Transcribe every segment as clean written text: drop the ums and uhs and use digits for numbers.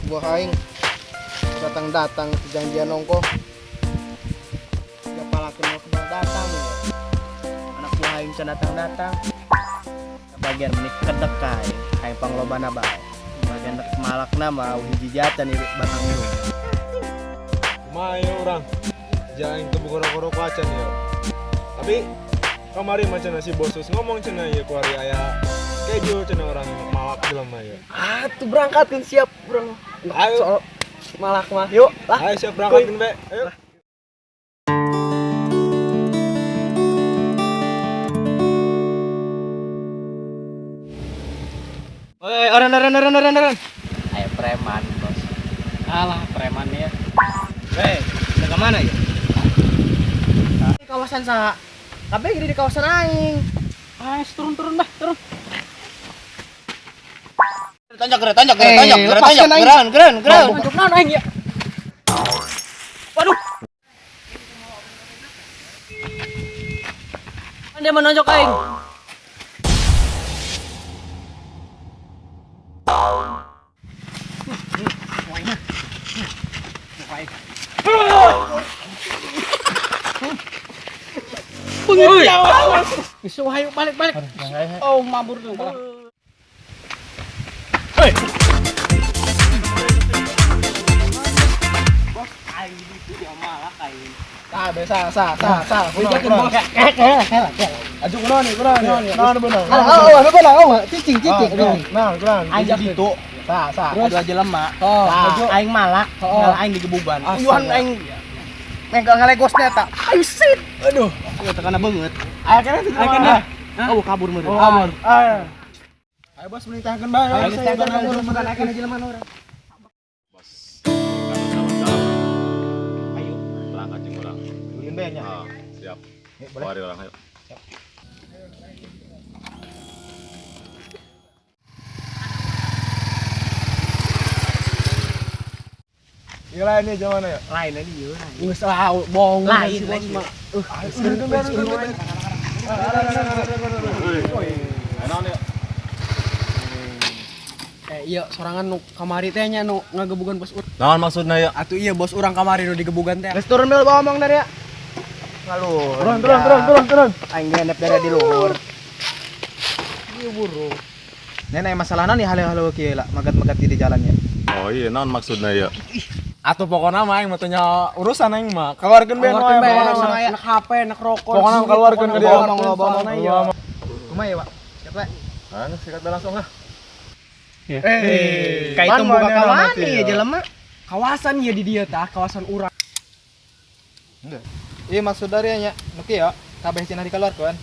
Buah aing datang-datang janjian ongkoh. Japalakeun mau kebal datang ya. Anak buah aing can datang-datang. Bagian menik kedek kae, aing panglobana bae. Bagian dek malakna mah hiji jatan ieu batang hirup. Kumaha ya urang? Jangan teu boga rokok acan ya. Tapi kamari mah cenah si bosus ngomong cenah ieu kuari aya schedule cenah urang malak jelema ya. Ah, tuh berangkatkan siap urang. Ayo. Soal malak mah. Yuk, lah. Ayo siap berangkatkeun be. Ayo. Woi, oren oren oren oren oren. Ayo preman, Bos. Alah, preman ya. Weh, udah kemana ya? Di kawasan saha? Kabeh gede di kawasan aing. Ayo turun-turun bah, turun. Tonjok, geura, tonjok, geura, Eh, tonjok, geura, lepaskan tonjok, aing. geran, geran, geran. Tunjuk naon aing ya. Waduh. Kan dia menonjok aing. Isu ayo balik balik. Oh, mabur tuh. Hei. Bos, aing itu dia malak aing. Tah, be sa sa sa sa. Kunaon, bos. Aju kunaon nih, kunaon nih. Naon beunang. Ah, ah, beunang, oh, cicing, cicing. Naon, kunaon. Aing di ditu. Sa sa, adu aja lemah. Oh, Tah, aing malak, ngalah aing digebugan. Uyuhan aing mengkel ngalegosna eta. Ayo sit. Aduh, ieu tekana beungeut. Aya keneh teh Ayo kena. Oh, kabur meureun. Oh, kabur. Ayo. Ayo bos menitahkeun bae. Ayo kabur, bukan aing jelema urang. Bos, jalan-jalan. Ayo, Berangkat jeung urang. ulin bae nya. Ah, siap. Boleh. Mari urang ayo. Iya lain nih zaman ya. Lain lagi ieu. Geus lah, bohong. Lain, si bos lain. mah. Ayo naon ya? Eh, iya, sorangan nu kamari teh nya nu ngagebugan bos urang. Naon maksudna ya? Atuh iya bos urang kamari nu digebugan teh. Geus turun dulu bawa omong dari ya. Ngalur. Turun, turun, turun, turun, turun. Aing genep dari di luhur. Ieu buru. Nenek masalahna nih halo-halo kieu lah, magat-magat di jalannya. Oh iya, naon maksudna ya? Atuh pokona mah aing mah teu nyaho urusan aing mah. Keluarkeun be nu Keluarkeun aya bae, pokona mah. nek HP, nek rokok. Pokona keluarkeun ke dia. Ngomong, ngomong, Soalna iya. Kumaha ya, Pak? Siapa? Ah, sikat langsung lah. Eh, Kayak itu buka kawan ya ya jelema. Kawasan ya di dia tah, kawasan urang. Iya maksud dari nya, nu kieu ya, kabeh cenah dikeluarkeun.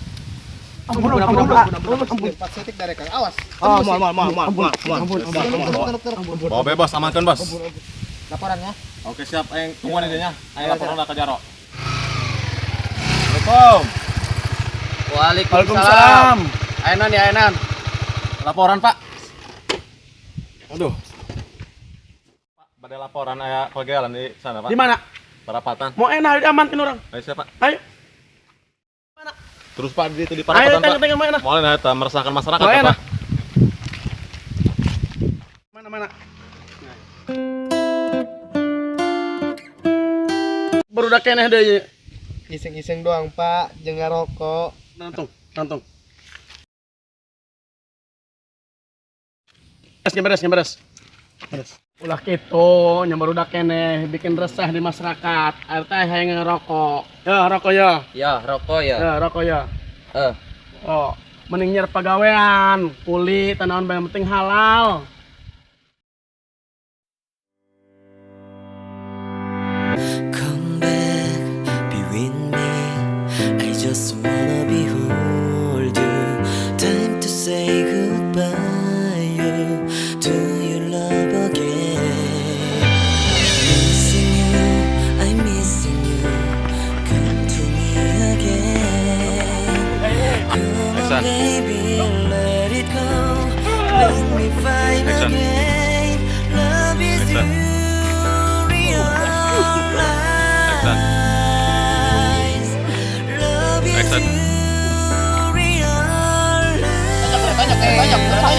Ampun, ampun, ampun, ampun. 4 setik dari Kang. Awas. Oh, Tembus, moal, ya. moal, moal, moal, moal. Ampun, ampun. Bawa bebas, amankan, Bos. Laporannya. Oke, siap. Aing tungguan aja nya. Aing laporan lah ke Jaro. Assalamualaikum. Waalaikumsalam. Ainan ya, Ainan. Laporan, Pak. Aduh. Pak, pada laporan aya kegiatan di sana, Pak. Di mana? Perapatan. Mau enak diamankan orang. Ayo siap, Pak. Ayo. Terus Pak di itu di Ayo perapatan, Pak. tengah-tengah mana? Mau nah eta meresahkan masyarakat, Mau Pak. enak. Mana mana? Baru udah keneh deh. Iseng-iseng doang, Pak, jeung ngarokok. Nonton, nonton. Beres, beres, beres. Beres. Ulah kitu, nya baru udah keneh bikin resah di masyarakat. Air teh hayang ngerokok. Ya, rokok ya. Ya, rokok ya. Ya, rokok ya. Eh. Oh, mending nyer pagawean, kuli, tanaman yang penting halal. Come back, be with me. I just wanna behold you. Time to say goodbye. You, do you love again? Missing you, I'm missing you. Come to me again. Come on, Action. baby, let it go. Let me find Action. again. Love is Action. you Action. realize. Love is Action. you realize. Tonjok, tonjok, tonjok,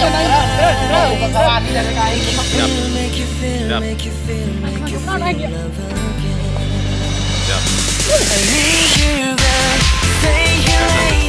Feel, make you feel, Siap. make you feel, make you feel love again. Siap. I need you, girl. Stay here late.